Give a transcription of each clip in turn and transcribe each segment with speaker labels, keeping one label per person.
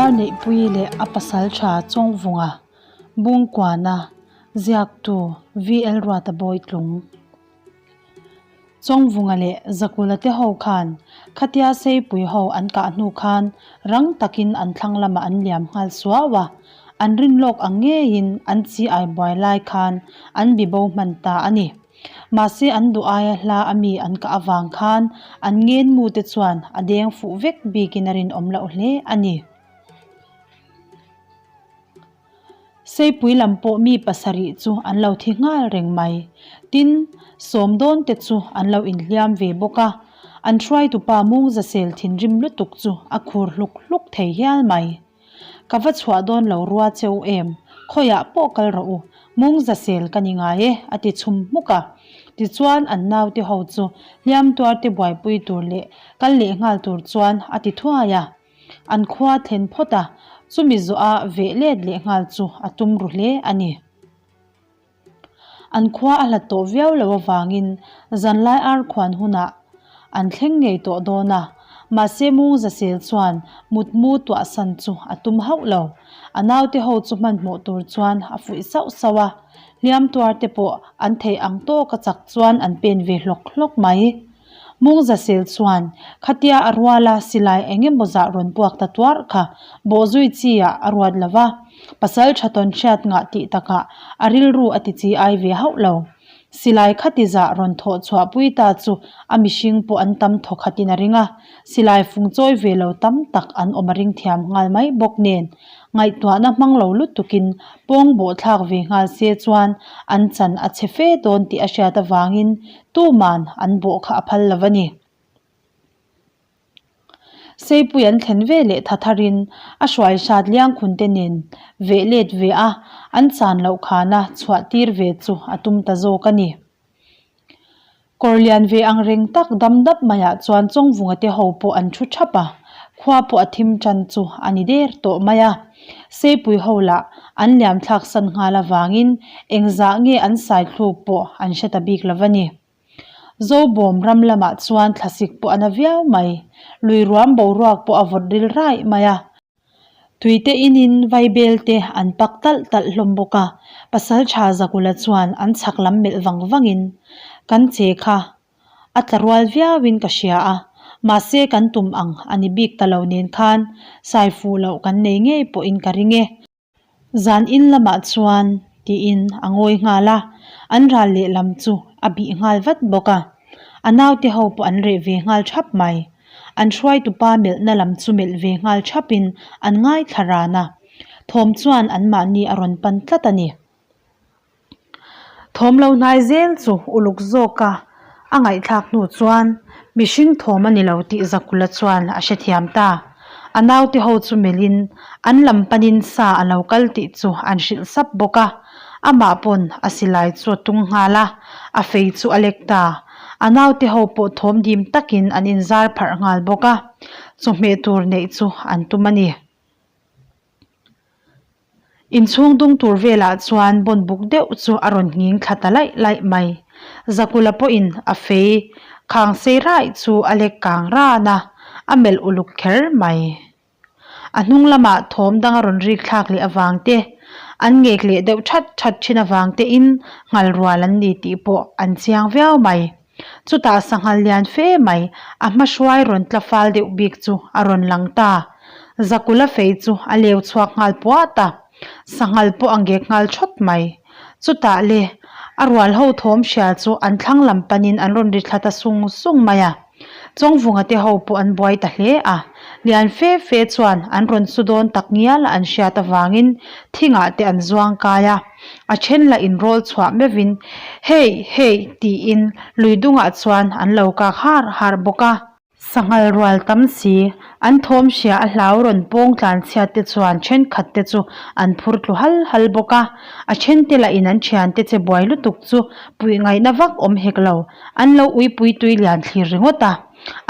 Speaker 1: Darneihpuii leh a pasaltha Chawngvunga, Bungkuana, ziaktu VL Ruata Bawitlung. Chawngvunga leh Zakula te ho khan khatia Seipui ho an kah hnu khan rang takin an thlang lamah an liam nghal suau a, an rinlawk ang ngeiin an chi ai buai lai khan an bibo hman ta a ni. Mahse an duh aia hla a mi an kah avang khan an ngen mu te chuan a deng fuh vek bikin a rinawm loh hle a ni. Seipui lam pawh mi pasarih chu an lo thi nghal reng mai. Tin, sawm dawn te chu an lo inhliam ve bawk a, an hruaitupa mungzasel thinrim lutuk chu a khur hluk hluk thei hial mai. Ka va chhuah dawn lo rua che u em? Khawiah pawh kal rawh u, mungzasel ka ni ngai e, a ti chhum hmuk a. Tichuan an naute ho chu hliam tuarte buaipui tur leh kal leh nghal tur chuan a ti thuai a. An khua thlen phawt a, chumi zawha veh let leh nghal chu a tum ru hle a ni. An khua a hlat tawh viau lo avangin zanlai ar khuan hunah an thleng ngei tawh dawn a, mahse Mungzasel chuan mutmu tuahsan chu a tum hauh lo. A naute ho chu hmanhmawh tur chuan a fuih sauh sauh a, hliam tuar te pawh an theih ang tawka chak chuan an pen ve hlawk hlawk mai. Mungzasel chuan khatia a ruala silai eng emaw zah rawn puak ta tuarh kha bawhzui chi ah a ruat lo va, pasal tha tawn hriat ngah tih takah a rilru a ti chi ai ve hauh lo. Silai khati zah rawn thawh chhuah pui ta chu a mihring pawh an tam thaw khatin a ring a, silai fung chawi ve lo tam tak an awm a ring thiam nghal mai bawk nen ngaihtuahna hmang lo lutukin pawng bawh thlak ve nghal se chuan an chan a chhe fe dawn tih a hriat avangin Tuman an bawh kha a phal lo a ni. Seipui an thlen ve leh tha tharin a hruai hrat Liangkhunte nen veh let ve a, an chan loh khana chhuah tir ve chu a tum ta zawk a ni. Kawr lian ve ang reng tak dam dap maiah chuan Chawngvunga te ho pawh an thu thap a, khua pawh a thim tan chu a ni der tawh mai a. Seipui ho lah an liam thlak san nghal avangin engzah nge an sai thluk pawh an hre ta bik lo a ni. Zobawm ram lamah chuan thlasik pawh a na viau mai. Lui ruam boruak pawh a vawt ril raih mai a. Tuite inin vaibel te an pak talh talh hlawm bawk a, Pasaltha Zakula chuan an chhak lam melh vang vangin, Kan che kha A tla rual viauin ka hria a, mahse kan tum ang a ni bik ta lo nen khan sai fuh loh kan nei ngei pawhin ka ring e. Zan in lamah chuan tiin a ngawi nghal a, an ral lehlam chu a bih nghal vat bawk a. A naute ho pawh an reh ve nghal thap mai. An hruaitupa melhna lam chu melh ve nghal thapin an ngaithla ran a, thawm chuan anmahni a rawn pan tlat a ni. Thawm lo hnai zel chu uluk zawka a ngaihthlak hnu chuan mihring thawm a ni lo tih Zakula chuan a hrethiam ta. A naute ho chu melhin an lam panin sa a lo kal tih chu an hrilh sap bawk a, amah pawn a silai chu a tung nghal a, a fei chu a lek ta. A naute ho pawh thawm dim takin an inzar pharh nghal bawk a, chawhmeh tur neih chu an tum a ni. Inchhung dung tur velah chuan bawn buk deuh chu a rawn nghing thla ta laih laih mai. Zakula pawhin a fei khang sei raih chu a lek kang ran a, a melh uluk kher mai. A hnung lamah thawm dang a rawn rik thlak leh avang te, an ngek leh deuh that that thin avang tein nghal rual an ni tih pawh an chiang viau mai. Chutah sanghal lian fe mai a hma hruai rawn tla fal deuh bik chu a rawn lang ta. Zakula fei chu a leu chhuak nghal puat a, sanghal pawh a ngek nghal thawt mai. Chutah le, a rual ho thawm hria chu an thlang lam panin an rawn ri thla ta sung sung mai a. Chawngvunga te ho pawh an buai ta hle a, lian fe fe chuan an rawn su dawn tak ngial a an hriat avangin thingah te an zuang kai a, a then lah inrawl chhuah meuhin Hei! Hei! tiin lui dungah chuan an lo kak har har bawk a. Sanghal rual tam si, an thawm hria a hlau rawn pawng tlan chhiat te chuan thenkhat te chu an phur tlu hal hal bawk a, a then te lah in an thian te che buai lutuk chu puih ngaihna vak awm hek lo. An lo uipui tui lian thlir ringawt a,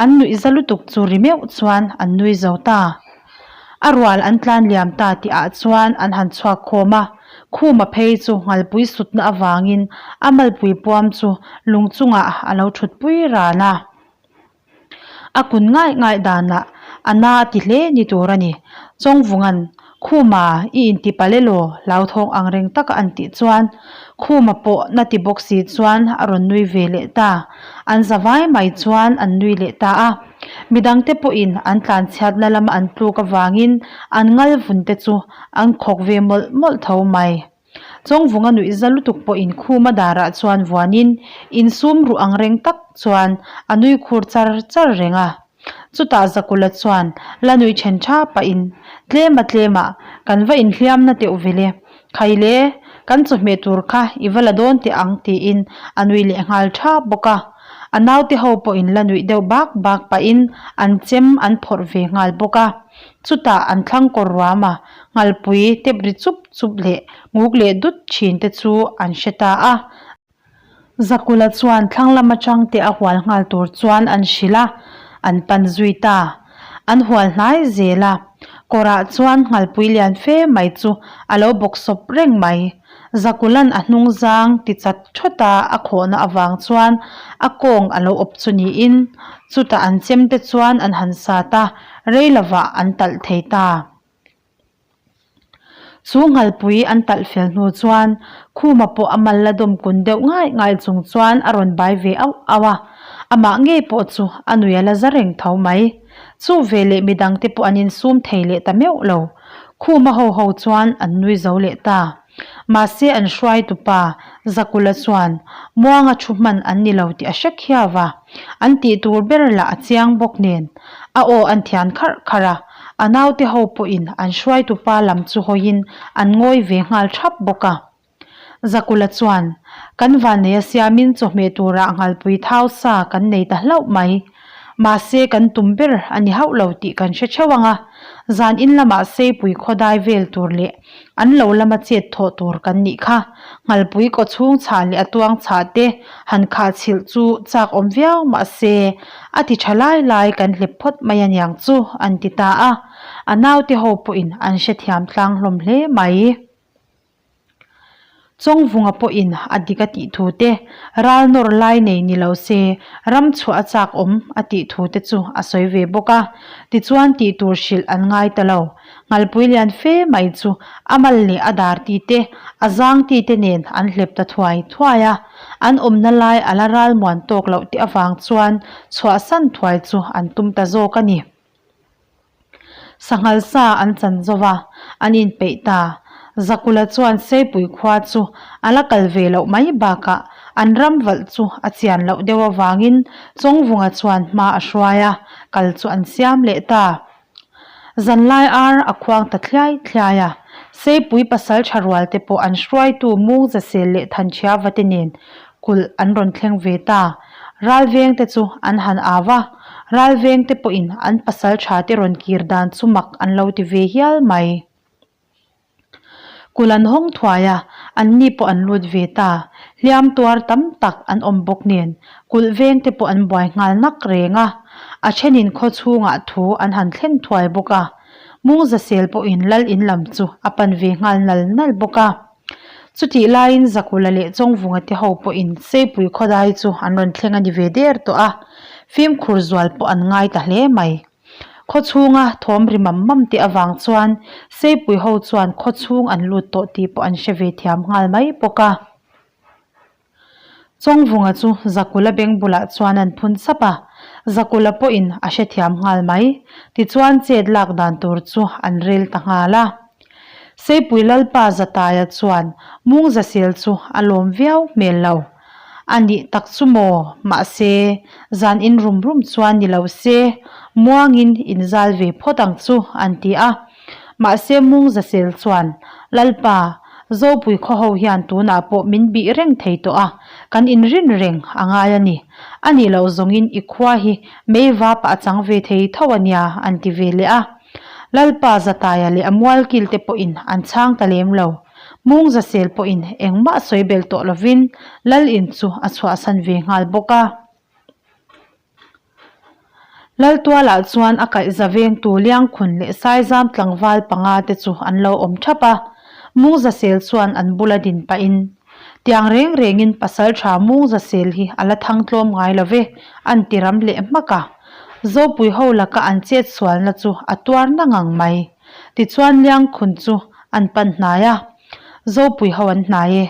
Speaker 1: an nuih za lutuk chu ri meuh chuan an nui zo ta. A rual an tlan liam ta tih ah chuan an han chhuak khawm a, Khuma phei chu nghalpui sutna avangin a malpui puam chu lung chungah a lo thutpui ran a. A kun ngaih ngaih danah. A na a ti hle ni tur a ni. Chawngvunga'n, Khuma, i inti palh elaw? Hlauthawng ang reng taka an tih chuan Khuma pawh na ti bawk si chuan a rawn nui ve leh ta. An za vai mai chuan an nui leh ta a. Midangte pawhin an tlanchhiatna lama an tluk avangin an ngal vun te chu an khawk ve mawlh mawlh tho mai. Chawngvunga nuih za lutuk pawhin khuma darah chuan vuanin insum ruh ang reng tak chuan a nui khur char char reng a. Chutah Zakula chuan la nui then tha pahin tlema tlemah kan va inhliamna teuh vele, Khaile, kan chawhmeh tur kha i va la dawn teh ang tiin a nui leh nghal tha bawk a. A naute ho pawhin la nuih deuh bak bak pahin an chem an phawrh ve nghal bawk a. Chutah an thlang kawr ruam a, nghalpui tep ri chup chup leh nguk leh dut thin te chu an hre ta a. Zakula chuan thlang lam atang te a hual nghal tur chuan an hrilh a, an pan zui ta. An hual hnai zel a, kawrah chuan nghalpui lian fe mai chu a lo bawk sawp reng mai. Zakula'n a hnung zang ti chat thawt a a khawhna avang chuan a kawng a lo awp chu niin, chutah an chem te chuan an han sat a, rei lovah an talh thei ta. Chu nghalpui an talh fel hnu chuan Khuma pawh a mal la dawm kun deuh ngai ngai chung chuan a rawn bai ve auh auh a, amah ngei pawh chu a nui a la za reng tho mai. Chu veleh midangte pawh an insum thei leh ta meuh lo. Khuma ho ho chuan an nui zo leh ta. Mahse an hruaitu pa Zakula chuan Muanga thu hman an ni lo tih a hre khiau va, an tih tur ber lah a chiang bawk nen a aw an thian kharh kharh a, a naute ho pawhin an hruaitu pa lam chu hawiin an ngawi ve nghal thap bawk a. Zakula chuan, Kan vanneia siamin chawhmeh turah nghalpui thau sa kan nei ta hlauh mai. Mahse kan tum ber a ni hauh lo tih kan hre theuh ang a, zan in lamah seipui khawdai vel tur leh an lo lama chet thawh tur kan nih kha. Nghalpui kaw chhung chhah leh a tuang chhah te han khah chhilh chu chak awm viau mahse a ti tha lai lai kan hlep phawt mai aniang chu an ti ta a, a naute ho pawhin an hrethiam tlang hlawm hle mai. Chawngvunga pawhin a dik a tih thu te, ral nawr lai nei ni lo se ram chhuah a chak awm a tih thu te chu a sawi ve bawk a. Tichuan tih tur hrilh an ngai ta lo. Nghalpui lian fe mai chu a mal leh a dar ti te, a zang ti te nen an hlep ta thuai thuai a. An awmna lai a la ral muan tawk loh te avang chuan chhuahsan thuai chu an tum ta zawk a ni. Sanghal sa an chan zo va, an inpeih ta. Zakula chuan Seipui khua chu a la kal ve loh mai bakah an ram valh chu a chian loh deuh avangin Chawngvunga chuan hma a hruai a, kal chu an siam leh ta. Zanlai ar a khuang ta thliai thliai a, Seipui pasal tha rual te pawh an hruaitu Mungzasel leh Thanchhiava te nen kulh an rawn thleng ve ta. Ralveng te chu an han au a, Ralveng te pawhin an pasal tha te rawn kir dan chu mak an lo ti ve hial mai. Kulh an hawng thuai a, an ni pawh an lut ve ta. Hliam tuar tam tak an awm bawk nen, kulh veng te pawh an buai nghal nak reng a. A thenin khaw chhungah thu an han thlen thuai bawk a. Mungzasel pawhin lal in lam chu a pan ve nghal nal nal bawk a. Chutih laiin Zakula leh Chawngvunga te ho pawhin Seipui khawdai chu an rawn thleng a ni ve der tawh a, fimkhur zual pawh an ngai ta hle mai. Khaw chhunga thawm ri mam mam te avang chuan Seipui ho chuan khaw chhung an lut tawh tih pawh an hre ve thiam nghal mai bawk a. Chawngvunga chu Zakula beng bulah chuan an phun sap a, Zakula pawhin a hrethiam nghal mai. Tichuan chet lak dan tur chu an rel ta nghal a. Seipui Lalpa Zataia chuan Mungzasel chu a lawm viau hmel lo. A nih tak chu maw? Mahse, zan in rum rum chuan ni lo se, muangin inzal ve phawt ang chu an ti a. Mahse Mungzasel chuan, Lalpa, Zopui khaw ho hian tunah pawh min bih reng thei tawh a, kan inrin reng a ngai a ni. A nih loh zawngin i khua hi mei vapah a chang ve thei tho a nia, an ti ve leh a. Lalpa Zataia leh a mualkil te pawhin an chhang ta lem lo. Mungzasel pawhin engmah sawi belh tawh lovin Lal in chu a chhuahsan ve nghal bawk a. Laltualah chuan a kaihza vengtu Liangkhun leh Saizam tlangval panga te chu an lo awm thap a, Mungzasel chuan an bula din pahin, Tiang reng rengin pasal tha Mungzasel hi a la thang tlawm ngai lo ve, an ti ram leh hmak a. Zopui ho laka an chet sualna chu a tuar na ngang mai. Tichuan Liangkhun chu an pan hnai a, Zopui ho an hnai e,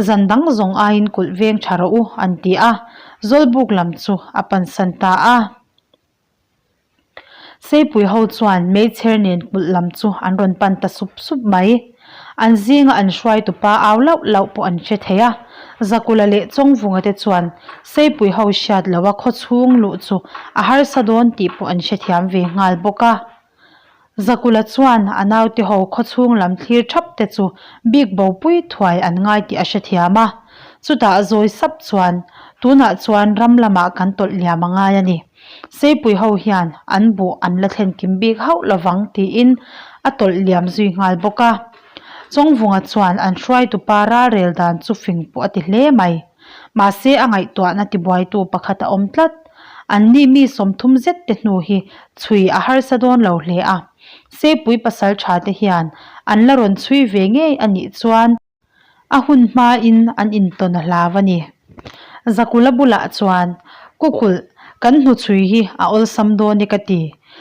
Speaker 1: zan dang zawng aiin kulh veng tha rawh u an ti a, Zawlbuk lam chu a pansan ta a. Seipui ho chuan meichher nen kulh lam chu an rawn pan ta sup sup mai. An zinga an hruaitupa au lauh lauh pawh an hre thei a. Zakula leh Chawngvunga te chuan Seipui ho hriat loha khawchhung luh chu a harsa dawn tih pawh an hrethiam ve nghal bawk a. Zakula chuan a naute ho khawchhung lam thlir thap te chu bik bopui thuai an ngai tih a hrethiam a. Chutah zawi sap chuan, Tunah chuan ram lamah kan tawlh liam a ngai a ni. Seipui ho hian an buh an la thlen kim bik hauh lovang tiin a tawlh liam zui nghal bawk a. Chawngvunga chuan an hruaitupa ralrel dan chu fing pawh a ti hle mai. Mahse a ngaihtuahna tibuaitu pakhat a awm tlat. Anni mi 30 zet te hnu hi chhui a harsa dawn lo hle a. Seipui pasal tha te hian an la rawn chhui ve ngei a nih chuan a hun hmain an intawn a hlau a ni. Zakula bulah chuan, Kukulh, kan hnuchhui hi a awlsam dawn e ka ti.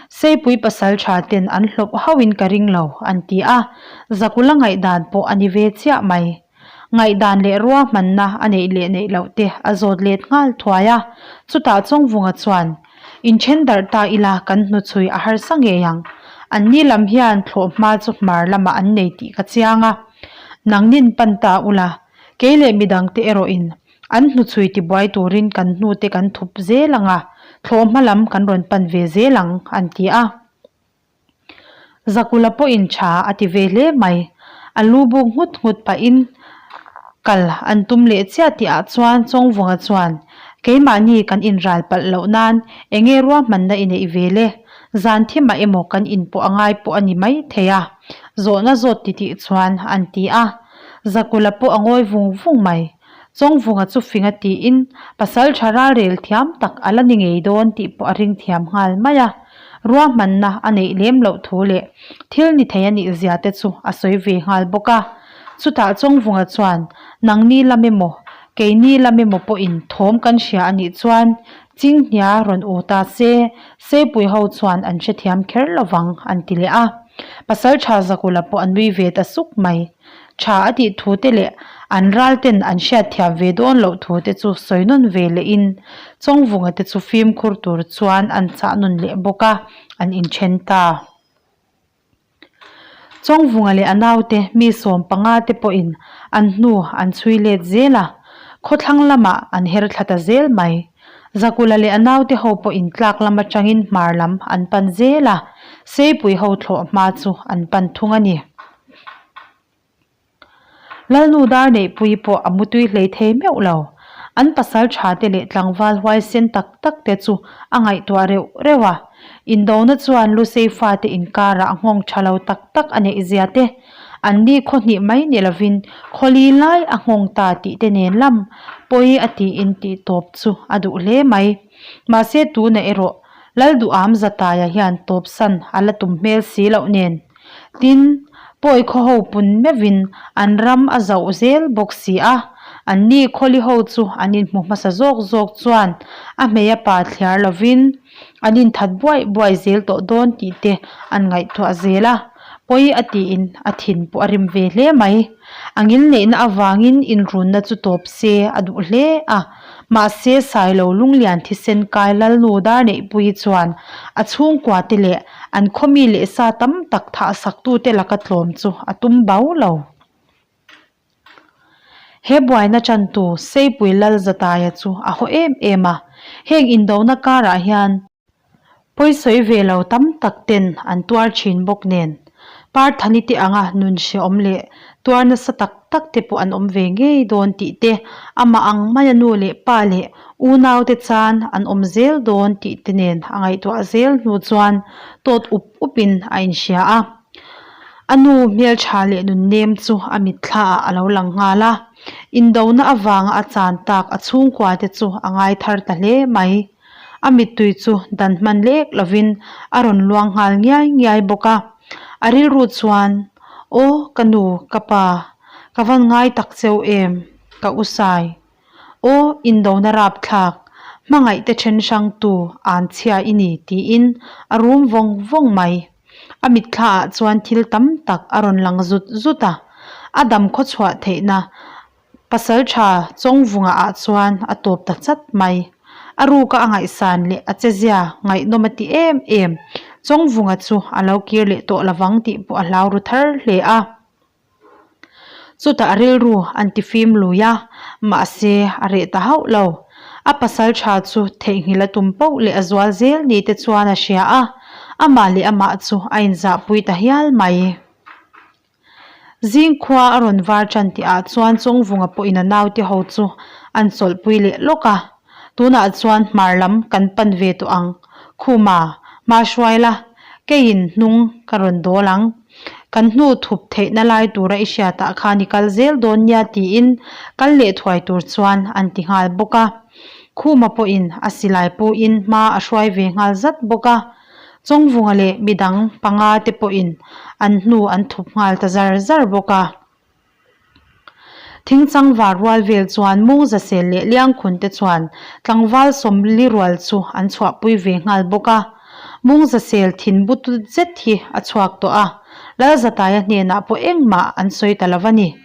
Speaker 1: Seipui pasal tha ten an hlawp hauhin ka ring lo, an ti a. Zakula ngaihdan pawh a ni ve chiah mai. Ngaihdan leh ruahmanna a neih leh neih loh te a zawt let nghal thuai a. Chutah Chawngvunga chuan, Inthen darh ta ila kan hnuchhui a harsa ngei ang. Anni lam hian thlawh hma chu hmar lamah an nei tih ka chiang a. Nangnin pan ta ula, kei leh midangte erawhin an hnuchhui tibuai turin kan hnute kan thup zel ang a, thlawh hma lam kan rawn pan ve zel ang, an ti a. Zakula pawhin tha a ti ve hle mai. A lu buk nghut nghut pahin kal an tum leh chiah tih ah chuan Chawngvunga chuan, Keimahni kan inral palh loh nan enge ruahmanna i neih ve le? Zan thimah emaw kan inpawh a ngai pawh a ni mai thei a, zawhna zawt titih chuan an ti a. Zakula pawh a ngawi vung vung mai. Chawngvunga chu finga tiin pasal tha ralrel thiam tak a la ni ngei dawn tih pawh a ring thiam nghal mai a. Ruahmanna a neih lem loh thu leh thil ni thei a nih zia te chu a sawi ve nghal bawk a. Chutah Chawngvunga chuan, Nangni lam emaw, keini lam emaw pawhin thawm kan hria a nih chuan Chinghnia rawn u ta se, Seipui ho chuan an hrethiam kher lovang an ti leh a. Pasal tha Zakula pawh a nui ve ta suk mai. Tha a tih thu te leh an ral ten an hriatthiam ve dawn loh thu te chu sawi nawn ve leh in Chawngvunga te chu fimkhur tur chuan an chah nawn leh bawk a, an inthen ta. Chawngvunga leh a naute mi 15 te pawhin an hnu an chhui let zel a, khawthlang lamah an her thla ta zel mai. Zakula leh a naute ho pawhin tlak lam atangin hmar lam an pan zel a, Seipui ho thlawh hma chu an pan thung a ni. Lalnu dar neihpui pawh a mutui hlei thei meuh lo. An pasal tha te leh tlangval huaisen tak tak te chu a ngaihtuah reuh reuh a. Indona chuan Lusei fate inkarah nghawng tha lo tak tak a neih zia te, an ni khaw hnih mai ni lovin khawli lai a nghawng ta tih te nen lam pawi a tiin tih tawp chu a duh hle mai. Mahse tunah erawh Lalduham Zataia hian tawpsan a la tum hmel si loh nen. Tin, pawi khaw ho pun meuhin an ram a zauh zel bawk si a, anni khawli ho chu an inhmu hmasa zawk zawk chuan a hmei a pa thliar lovin an inthat buaih buaih zel tawh dawn tih te an ngaihtuah zel a, pawi a tiin a thin pawh a rim ve hle mai. A ngilneihna avangin inrunna chu tawp se a duh hle a. Mahse, Sailo Lunglian thisen kai Lalnu Darneihpuii chuan a chhungkua te leh an khawmi leh sa tam tak thah saktute laka tlawm chu a tum bau lo. He buaina chantu Seipui Lalzataia chu a haw em em a, heng indona karah hian, Pawisawi ve lo tam tak ten an tuar thin bawk nen, Parthani te anga nun hrehawm leh tuar nasa tak tak te pawh an awm ve ngei dawn tih te, amah ang maia nu leh pa leh unau te chan an awm zel dawn tih te nen a ngaihtuah zel hnu chuan tawt up up in a inhria a. A nu hmeltha leh nunnem chu a mitthla ah a lo lang nghal a, indona avanga a chan tak a chhungkua te chu a ngai thar ta hle mai. A mittui chu dan hman lek lovin a rawn luang nghal ngiai ngiai bawk a. A rilru chuan, Aw ka nu, ka pa, ka van ngai tak cheu em? Ka u sai. Aw indona rapthlak. Hmangaihte then hrangtu an chhia i ni tiin a rum vawng vawng mai. A mitthlaah chuan thil tam tak a rawn lang zut zut a, a dam khawchhuah theihna pasal tha Chawngvunga ah chuan a tawp ta chat mai. A ruka a ngaihsan leh a chezia ngaihnawm a ti em em. Chawngvunga chu a lo kir leh tawh lovang tih pawh a hlau ru thar hle a. Chutah a rilru an ti fim lui a, mahse a reh ta hauh lo. A pasal tha chu theihnghilh a tum poh leh a zual zel ni te chuan a hria a, amah leh amah chu a inzahpui ta hial mai. Zingkhua a rawn var tan tih ah chuan Chawngvunga pawhin a naute ho chu an chawlhpui leh lawk a, tunah chuan hmar lam kan pan ve tawh ang. Khuma, hma hruai la, keiin hnung ka rawn dawl ang. Kan hnu thup theihna lai tura i hriatah khan i kal zel dawn nia tiin kal leh thuai tur chuan an ti nghal bawk a. Khuma pawhin a silai puin hma a hruai ve nghal zat bawk a. Chawngvunga leh midang panga te pawhin an hnu an thup nghal ta zar zar bawk a. Thingchang var rual vel chuan Mungzasel leh Liangkhun te chuan tlangval sawmli rual chu an chhuahpui ve nghal bawk a. Mungzasel thin bu tut zet hi a chhuak tawh a, Lalzataia hnenah pawh engmah an sawi ta lo a ni.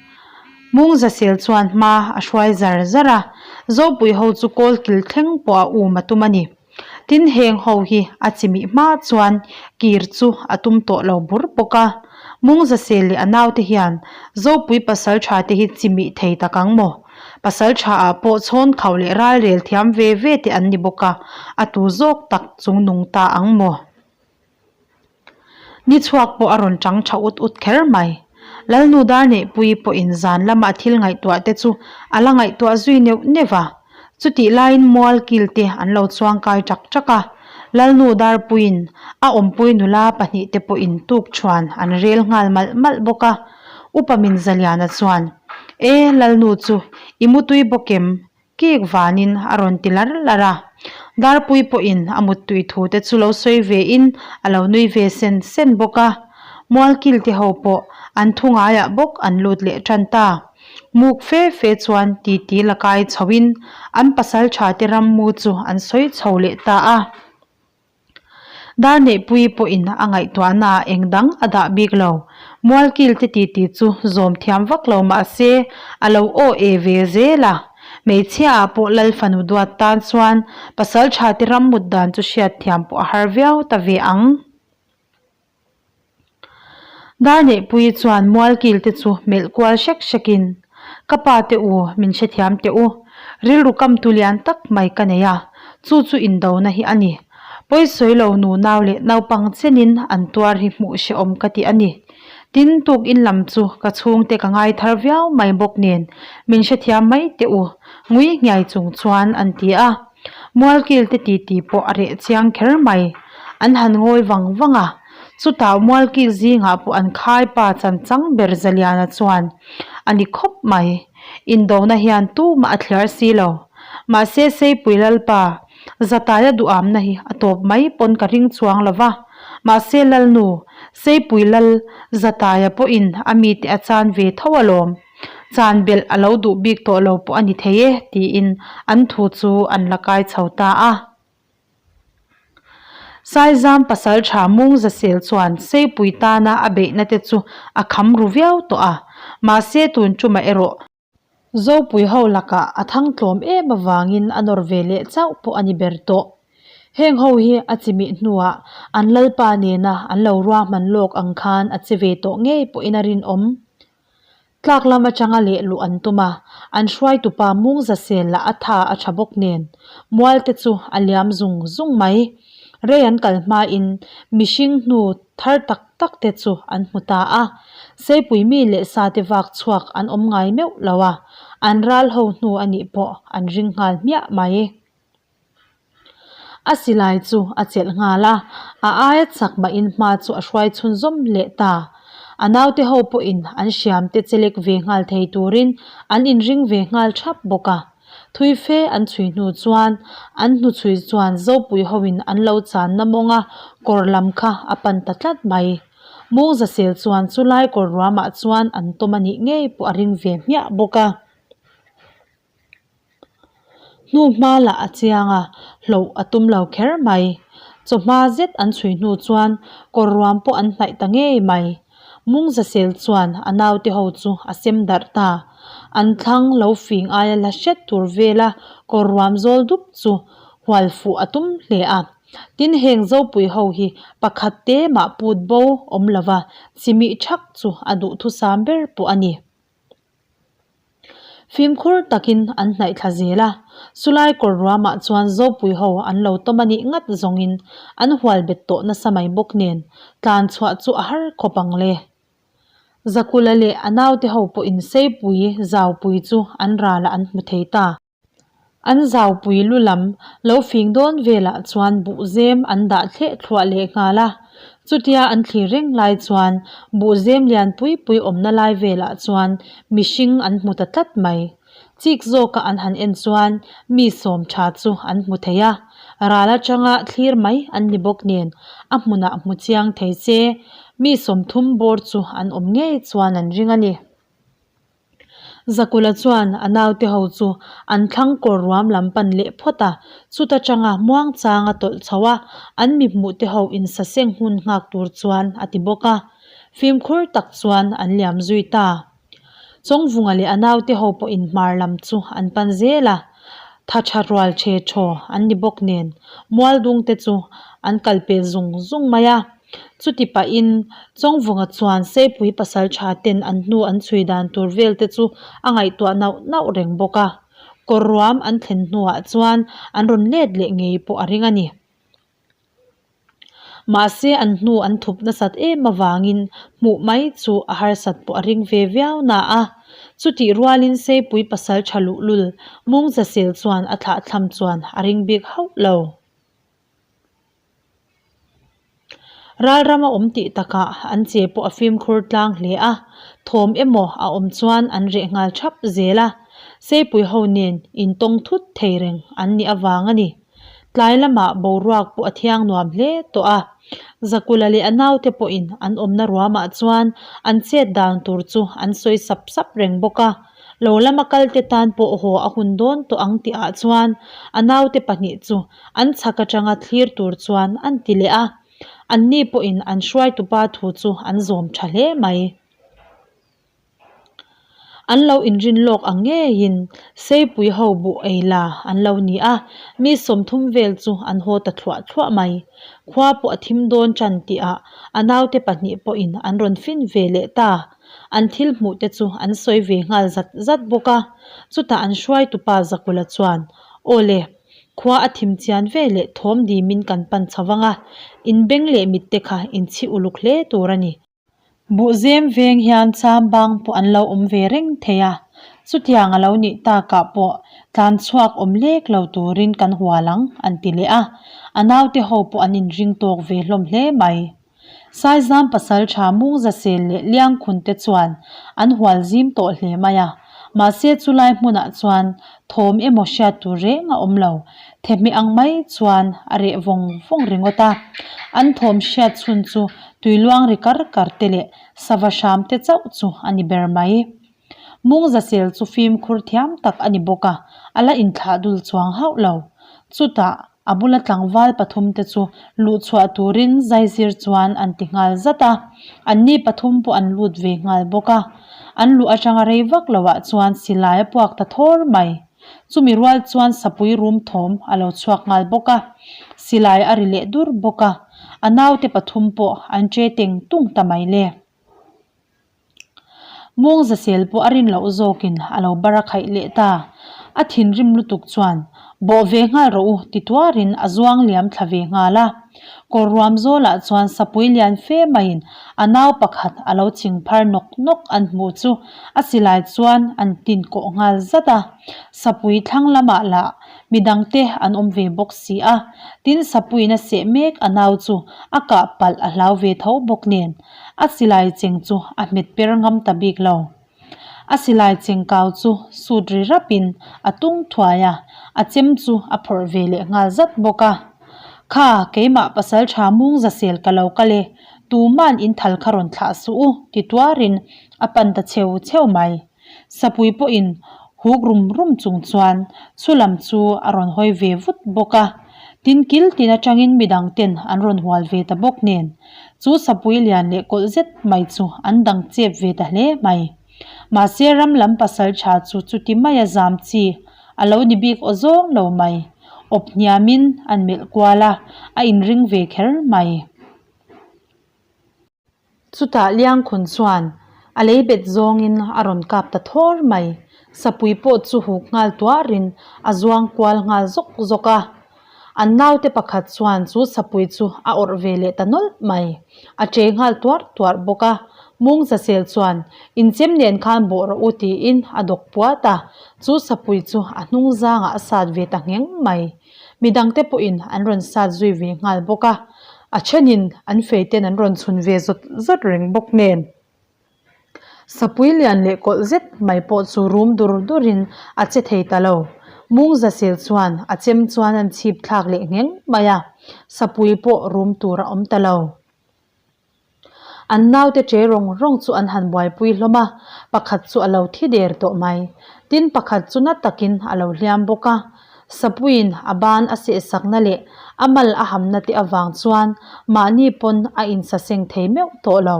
Speaker 1: Mungzasel chuan hma a hruai zar zar a, Zopui ho chu kawlkil thleng pawh a um a tum a ni. Tin, heng ho hi a chimih hma chuan kir chu a tum tawh lo bur bawk a. Mungzasel leh a naute hian Zopui pasal tha te hi chimih thei tak ang maw? Pasal tha ah pawh chhawn khauh leh ralrel thiam ve ve te an ni bawk a, a tu zawk tak chung nung ta ang maw? Ni chhuak pawh a rawn chang tha ut ut kher mai. Lalnu Darneihpuii pawhin zan lama a thil ngaihtuah te chu a la ngaihtuah zui neuh neuh a. Chutih laiin mual kil te an lo chuang kai ṭak ṭak a. Lalnu Darpuiin a awmpui nula pahnihte pawhin tuk chuan an rel nghal malh malh bawk a. Upa Minzaliana chuan, E, Lalnu chu i mutui bawk em? Kik vanin a rawn ti lar lar a, Darpui pawhin a muttui thu te chu lo sawi ve in a lo nui ve sen sen bawk a, Mualkil te ho pawh an thu ngaiah bawk an lut leh tan ta. Muk fe fe chuan titi la kai chho in an pasal tha te rammu chu an sawi chho leh ta a. Darneihpuii pawhin a ngaihtuahnaah eng dang a dah bik lo. Mualkil te titi chu zawm thiam vak lo mah se a lo aw e ve zel a. Hmeichhiaah pawh Lal fanu duat tan chuan pasal tha te ram mut dan chu hriat thiam pawh a har viau ta ve ang. Darneihpuii chuan Mualkil te chu melh kual hrek hrekin, Ka pa te u, min hrethiam teh u. Rilru kamtu lian tak mai ka nei a, chu chu indona hi a ni. Pawisawi lo nu nau leh naupang chenin an tuar hi hmuh hrehawm ka ti a ni. Tin, tukin lam chu ka chhungte ka ngai thar viau mai bawk nen, min hrethiam mai teh u, ngui nghiai chung chuan an ti a. Mualkil te titi pawh a reh chiang kher mai. An han ngawi vang vang a, chutah Mualkil zingah pawh an khai pa chan chang ber Zaliana chuan a ni khawp mai. Indona hian tumah a thliar si lo. Mahse Seipui Lalpa, Zataia duhamna hi a tawp mai pawn ka ring chuang lo va. Mahse Lalnu, Seipui Lal, Zataia pawhin a mite a chan ve tho alawm. Chan belh a lo duh bik tawh lo pawh a ni thei e, tiin an thu chu an la kai chho ta a. Saizam pasal tha Mungzasel chuan Seipui tana a beihna te chu a kham ru viau tawh a, mahse tun tumah erawh Zopui ho lakah a thang tlawm em avangin a nawr ve leh chauh pawh a ni ber tawh. Heng ho hi a chimih hnuah an lalpa nena an lo ruahman lawk ang khan a che ve tawh ngei pawhin a rinawm. Tlak lam atanga leh luh an tum a, an hruaitupa Mungza sel lah a tha a tha bawk nen, mual te chu a liam zung zung mai. Rei an kal hmain mihring hnu thar tak tak te chu an hmu ta a, Seipui mi leh sa te vak chhuak an awm ngai meuh lo a, an ral ho hnu a nih pawh an ring nghal hmiah mai. A silai chu a chelh nghal a, a aia chak mahin hma chu a hruai chhunzawm leh ta. A naute ho pawhin an hriam te chelek ve nghal thei turin an inring ve nghal thap bawk a. Thui fe an chhui hnu chuan an hnuchhui chuan Zopui hoin an lo channa mawnga kawr lam kha a pan ta tlat mai. Mungzasel chuan chulai kawr ruamah chuan an tawm a nih ngei pawh a ring ve hmiah bawk a. Hnu hma lah a chiang a, hloh a tum lo kher mai. Chawhma zet an chhui hnu chuan kawr ruam pawh an hnaih ta ngei mai. Mungzasel chuan a naute ho chu a sem darh ta. An thlang lo fing aia la hret tur vela kawr ruam zawl dup chu hual fuh a tum hle a. Tin heng Zopui ho hi pakhat te mah put bo awm lova chimih thak chu a duhthusam ber pawh a ni. Fimkhur takin an hnaih thla zel a, chulai kawr ruamah chuan Zopui ho an lo tawm a nih ngat zawngin an hual bet tawh nasa mai bawk nen tlan chhuah chu a har khawp ang le. Zakula leh a naute ho pawhin Seipui Zaupui chu an ralah an hmu thei ta. An zaupui lu lam lo fing dawn velah chuan buhzem an dah thleh thluah leh nghal a. Chutia an thlir reng lai chuan buhzem lian pui pui awmna lai velah chuan mihring an hmu ta tlat mai. Chik zawka an han en chuan mi sawm tha chu an hmu thei a. Ral atanga thlir mai an ni bawk nen a hmunah hmu chiang thei se mi 30 bawr chu an awm ngei chuan an ring a ni. Zakula chuan a naute ho chu an thlang kawr ruam lam pan leh phawt a, chuta tanga muang chang a tawlh chho a, an mi hmuh te ho insaseng hun nghak tur chuan a ti bawk a. Fimkhur tak chuan an liam zui ta. Chawngvunga leh a naute ho pawhin hmar lam chu an pan zel a, tha tha rual the thaw an ni bawk nen mualdung te chu an kal pel zung zung mai a. Chuti pahin Chawngvunga chuan Seipui pasal tha ten an hnu an chhui dan tur vel te chu a ngaihtuah nauh nauh reng bawk a. Kawr ruam an thlen hnuah chuan an rawn let leh ngei pawh a ring a ni. Mahse an hnu an thup nasat em avangin hmuh mai chu a harsat pawh a ring ve viau na a. Chutih rualin Seipui pasal tha luhlul Mungzasel chuan a thlahthlam chuan a ring bik hauh lo. Ralram a awm tih takah an che pawh a fimkhur tlang hle a, thawm emaw a awm chuan an reh nghal thap zel a, Seipui ho nen intawng thut thei reng an nih avang a ni. Tlai lamah boruak pawh a thiang nuam hle tawh a, Zakula leh a naute pawhin an awmna ruamah chuan an chet dan tur chu an sawi sap sap reng bawk a, lo lama kalte tan pawh haw a hun dawn tawh ang tihah chuan a naute pahnih chu An chhak atanga thlir tur chuan an ti leh a, anni pawhin an hruaitupa thu chu an zawm tha hle mai. An lo inrin lawk ang ngeiin Seipui ho buh ei la an lo ni a, mi 30 vel chu an haw ta thluah thluah mai. Khua pawh a thim dawn tan tihah a naute pahnih pawhin an rawn fin ve leh ta. An thil hmuh te chu an sawi ve nghal zat zat bawk a, chutah an hruaitupa Zakula chuan, Aw le, Khua a thim chian ve leh thawm dimin kan pan chho vang a, inbeng leh mitte kha inchhi uluk hle tur a ni. Buhzem veng hian chambang pawh an lo awm ve reng thei a, chutiang a lo nih takah pawh tlan chhuak awm lek lo turin kan hual ang, an ti leh a, a naute ho pawh an inring tawk ve hlawm hle mai. Saizam pasaltha Mungzasel leh Liangkhun te chuan an hual zim tawh hle mai a, mahse chulai hmunah chuan thawm emaw hriat tur reng a awm lo. Thehmeh ang mai chuan a reh vawng vawng ringawt a, an thawm hriat chhun chu tuiluang ri kar kar te leh sava hram te chauh chu a ni ber mai. Mungzasel chu fimkhur thiam tak a ni bawk a, a la inthlah dul chuang hauh lo. Chutah A bula tlangval pathum te chu luh chhuah turin zaizir chuan an ti nghal zat a, anni pathum pawh an lut ve nghal bawk a. An luh atanga rei vak loah chuan silai a puak ta thawr mai. Chumi rual chuan sapui rum thawm a lo chhuak nghal bawk a, silai a ri leh dur bawk a, a naute pathum pawh an che teng tung ta mai le. Mawngzasel pawh a rin loh zawkin a lo bar a khaih leh ta. A thinrim lutuk chuan, Bawh ve nghal rawh u, ti tuarin a zuang liam thla ve nghal a. Kawr ruam zawlah chuan sapui lian fe maiin a nau pakhat a lo ching phar nawk nawk an hmuh chu a silai chuan an tin kawh nghal zat a. Sapui thlang lamah lah midangte an awm ve bawk si a. Tin, sapuiin a seh mek a nau chu a kah palh a hlau ve tho bawk nen. A silai cheng chu a hmet per ngam ta bik lo. A silai cheng kau chu sut ri rapin a tung thuai a, a chem chu a phawrh ve leh nghal zat bawk a. Kha, keimah pasal tha mung zasel ka lo kal e, tuman in thal kha rawn thlah suh u, ti tuarin a pan ta cheu cheu mai. Sapui pawhin. Huk rum rum chung chuan chulam chu a rawn hawi ve vut bawk a. Tin kil tin atangin midang ten an rawn hual ve ta bawk nen chu sapui lian leh kawlh zet mai chu an dang chep ve ta hle mai. Mahse ram lam pasal tha chu chuti maia zam chi a lo ni bik aw zawng lo mai. Awp hniamin an melh kual a, a inring ve kher mai. Chutah Liangkhun chuan a lei bet zawngin a rawn kap ta thawr mai. Sapui pawh chu huk nghal tuarin a zuang kual nghal zawk zawk a. An naute pakhat chuan chu sapui chu a awrh ve leh ta nawlh mai. A che nghal tuarh tuarh bawk a. Mung Zasel chuan, Inchem nen khan bawh rawh u tiin a dawk puat a. Chu sapui chu a hnung zangah a sat ve ta ngheng mai. Midangte pawhin an rawn sat zui ve nghal bawk a, a thenin an feiten an rawn chhun ve zawt zawt reng bawk nen. Sapui lian leh kawlh zet mai pawh chu rum dur durin a che thei ta lo. Mungzasel chuan a chem chuan an chhip thlak leh ngheng mai a, sapui pawh rum tur a awm ta lo. An naute che rawng rawng chu an han buaipui hlawm a, pakhat chu a lo thi der tawh mai. Tin, pakhat chu na takin a lo hliam bawk a. Sapuiin a ban a sehsakna leh a mal a hamna te avang chuan mahni pawn a insaseng thei meuh tawh lo.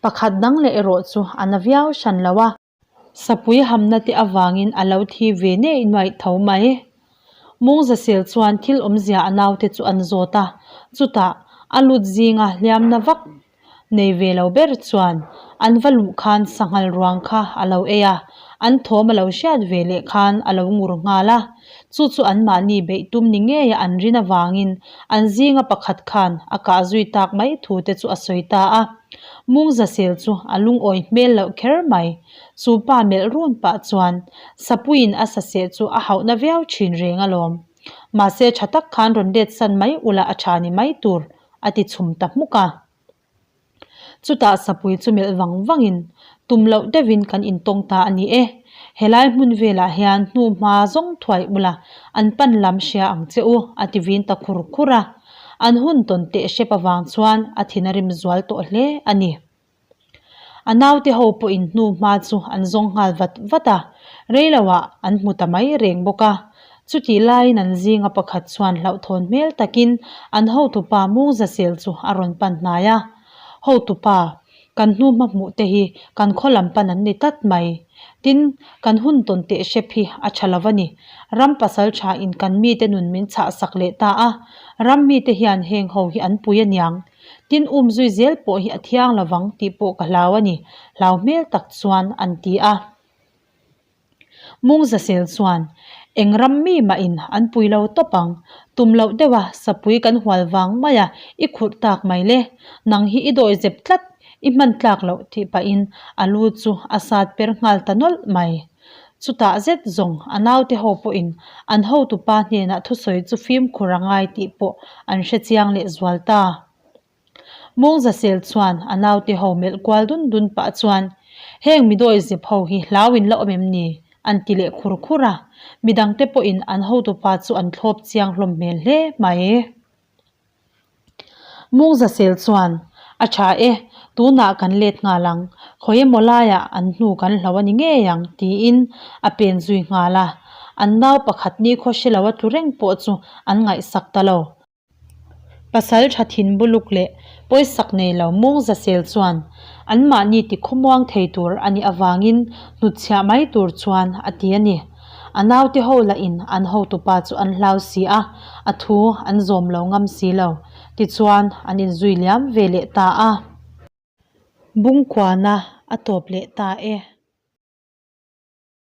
Speaker 1: Pakhat dang leh erawh chu a na viau hran lo a. Sapui hamna te avangin a lo thi ve nei nuaih tho mai. Mungzasel chuan thil awmzia a naute chu an zawt a, chutah a lut zinga hliamna vak nei ve lo ber chuan an va luh khan sanghal ruang kha a lo ei a, an thawm a lo hriat ve leh khan a lo ngur nghal a, chu chu anmahni beih tum ni ngeia an rin avangin an zinga pakhat khan a kah zui tak mai thu te chu a sawi ta a. Mungzasel chu a lungawi hmel loh kher mai. Chu pa melh run pah chuan Sapuiin a saseh chu a hauhna viau thin reng alawm. Mahse tha tak khan rawn let san mai ula a tha ni mai tur, a ti chhum ta hmuk a. Chutah Sapui chu melh vang vangin tum loh deuhin kan intawng ta a ni e. Helai hmun velah hian hnu hma zawng thuai ula an pan lam hria ang che u, a ti vin ta khur khur a. An hun tawn teh hrep avang chuan a thin a rim zual tawh hle a ni. A naute ho pawhin hnu hma chu an zawng nghal vat vat a, rei loah an hmu ta mai reng bawk a. Chutih laiin an zinga pakhat chuan hlauhthawn hmel takin an hotupa Mungzasel chu a rawn pan hnai a, Hotupa, Kan hnu hma hmuh te hi kan khaw lam pan an ni tlat mai. Tin, kan hun tawn teh hrep hi a tha lo a ni. Ram pasal tha in kan mite nun min chhah sak leh ta a, ram mite hian heng ho hi an pui aniang. Tin, um zui zel pawh hi a thiang lovang tih pawh ka hlau a ni, hlau hmel tak chuan an ti a. Mungzasel chuan, Eng ram mi mah in an pui lo tawp ang. Tum loh deuh a, sapui kan hual vang mai a, i khurh tak mai le. Nang hi i dawi zep tlat, i hman tlak loh tih pahin a lu chu a sat per nghal ta nawlh mai. Chutah zet zawng a naute ho pawhin an hotupa hnenah thusawi chu fimkhur a ngai tih pawh an hrechiang lehzual ta. Mungzasel chuan a naute ho melh kual dun dun pah chuan, Heng midawi zep ho hi hlau in la awm em ni? an ti leh khur khur a, midangte pawhin an hotupa chu an thlawp chiang hlawm hmel hle mai. Mungzasel chuan, A tha e, tunah kan let nghal ang, khawi emaw laiah an hnu kan hlo a ni ngei ang, tiin a pen zui nghal a, an nau pakhat nikhaw hre lo a tlu reng pawh chu an ngaihsak ta lo. Pasal tha thin buluk leh pawisak nei lo Mungzasel chuan anmahni ti khawmuang thei tur a nih avangin hnutchhiah mai tur chuan a ti a ni. A naute ho lahin an hotupa chu an hlau si a, a thu an zawm lo ngam si lo. Tichuan an inzui liam ve leh ta a. Bungkuana a tawp leh ta e.